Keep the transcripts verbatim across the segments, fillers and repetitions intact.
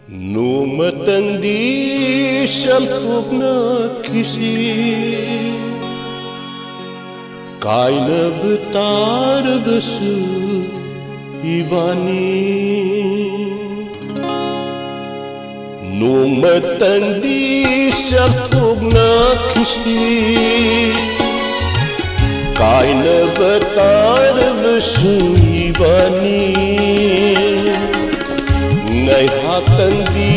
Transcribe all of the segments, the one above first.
ꯅꯣꯡꯃꯇꯪꯗꯤ ꯆꯥꯝꯊꯣꯛꯅꯈꯤꯁꯤ, ꯀꯥꯏꯅꯕ ꯇꯥꯔꯕꯁꯨ ꯏꯕꯥꯅꯤ꯫ ꯅꯣꯡꯃꯇꯪꯗꯤ ꯆꯥꯝꯊꯣꯛꯅꯈꯤꯁꯤ, ꯀꯥꯏꯅꯕ ꯇꯥꯔꯕꯁꯨ ꯏꯕꯥꯅꯤ꯫ ꯉꯥꯏꯍꯥꯛꯇꯪꯗꯤ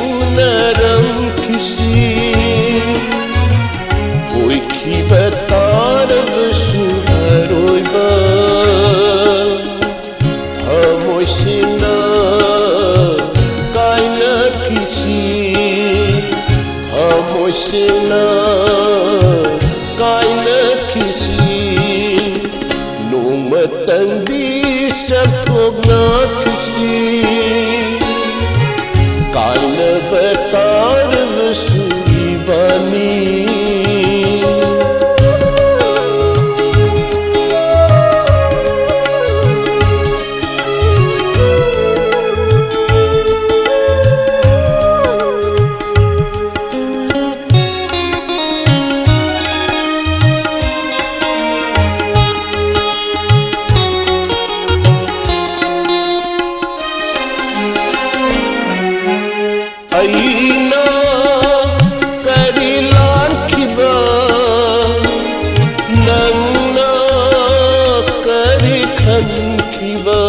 ꯎꯅꯔꯝꯈꯤꯁꯤ, ꯑꯣꯏꯈꯤꯕ ꯇꯥꯔꯕꯁꯨ ꯑꯔꯣꯏꯕ꯫ ꯊꯃꯣꯏ ꯁꯦꯡꯅ ꯀꯥꯏꯅꯈꯤꯁꯤ, ꯊꯃꯣꯏ ꯁꯦꯡꯅ ꯀꯥꯏꯅꯈꯤꯁꯤ꯫ ꯅꯣꯡꯃꯇꯪꯗꯤ ꯆꯥꯝꯊꯣꯛꯅꯈꯤꯁꯤ, ꯀꯥꯏꯅꯕ ꯇꯥꯔꯕꯁꯨ ꯏꯕꯥꯅꯤ꯫ ꯑꯩꯅ ꯀꯔꯤ ꯂꯥꯟꯈꯤꯕ, ꯅꯪꯅ ꯀꯔꯤ ꯈꯟꯈꯤꯕ?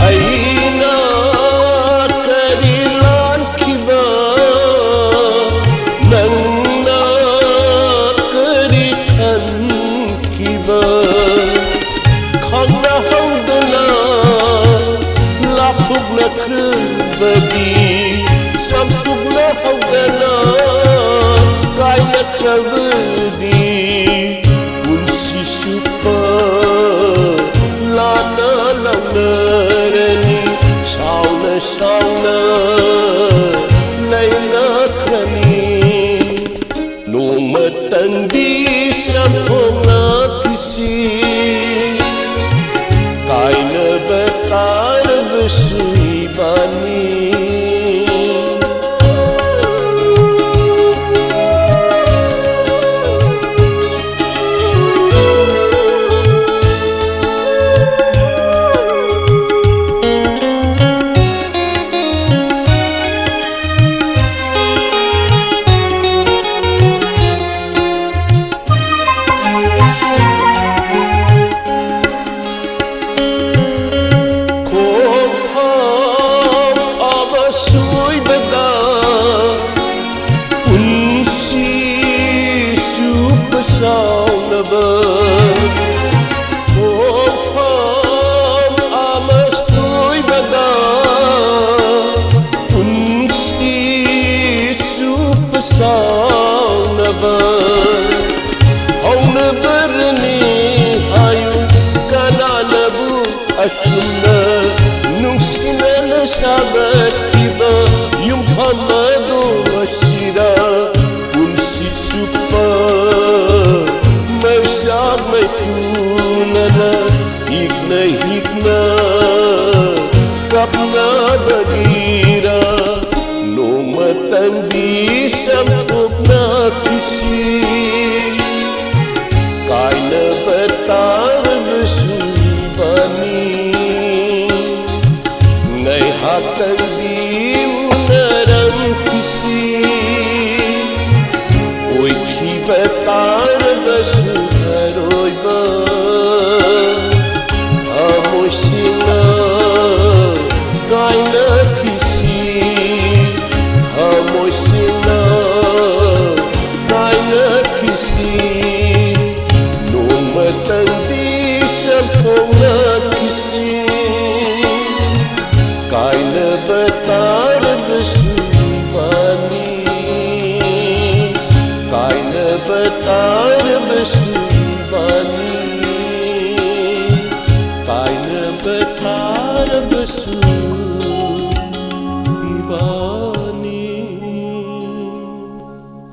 ꯑꯩꯅ ꯀꯔꯤ ꯂꯥꯟꯈꯤꯕ, ꯅꯪꯅ ꯀꯔꯤ ꯈꯟꯈꯤꯕ? ꯈꯪꯅꯍꯧꯗꯅ ꯂꯥꯞꯊꯣꯛꯅꯈ꯭ꯔꯕꯗꯤ, ꯆꯥꯝꯊꯣꯛꯅꯍꯧꯗꯅ ꯀꯥꯏꯅꯈ꯭ꯔꯕꯗꯤ, ꯄꯨꯟꯁꯤ ꯆꯨꯞꯄ ꯂꯥꯟꯅ ꯂꯧꯅꯔꯅꯤ, ꯁꯥꯎꯅ ꯁꯥꯎꯅ ꯂꯩꯅꯈ꯭ꯔꯅꯤ꯫ ꯅꯣꯡꯃꯇꯪꯗꯤ ꯆꯥꯝꯊꯣꯛꯅꯈꯤꯁꯤ, ꯀꯥꯏꯅꯕ ꯇꯥꯔꯕꯁꯨ ꯏꯕꯥꯅꯤ꯫ ꯈꯣꯡꯐꯝ ꯑꯃ ꯁꯣꯏꯕꯗ ꯄꯨꯟꯁꯤ ꯆꯨꯞꯄ ꯁꯥꯎꯅꯕ꯫ ꯈꯣꯡꯐꯝ ꯑꯃ ꯁꯣꯏꯕꯗ ꯄꯨꯟꯁꯤ ꯆꯨꯞꯄ ꯁꯥꯎꯅꯕ꯫ ꯍꯧꯅꯕꯔꯅꯤ ꯍꯥꯏꯌꯨ ꯀꯅꯥꯅꯕꯨ ꯑꯁꯨꯝꯅ ꯅꯨꯡꯁꯤꯅꯅ ꯁꯥꯒꯠꯈꯤꯕ ꯌꯨꯝꯐꯝ ꯑꯗꯨ ꯑꯁꯤꯗ ꯄꯨꯟꯁꯤ ꯆꯨꯞꯄ ꯃꯩꯁꯥꯛ ꯃꯩꯈꯨꯅꯅ ꯍꯤꯛꯅ ꯍꯤꯛꯅ ꯀꯞꯅꯕꯒꯤꯔ? ꯅꯣꯡꯃꯇꯪꯗꯤ ꯁꯟꯗꯣꯛꯅꯈꯤꯁꯤ꯫ ꯀꯥꯏꯅꯕ ꯇꯥꯔꯕꯁꯨ ꯏꯕꯥꯅꯤ ꯉꯥꯏꯍꯥꯛꯇꯪꯗꯤ ꯎꯅꯔꯝꯈꯤꯁꯤ꯫ ꯑꯣꯏꯈꯤꯕ ꯇꯥꯔꯕꯁꯨ ꯑꯔꯣꯏꯕ ꯊꯃꯣꯏꯁꯤꯡ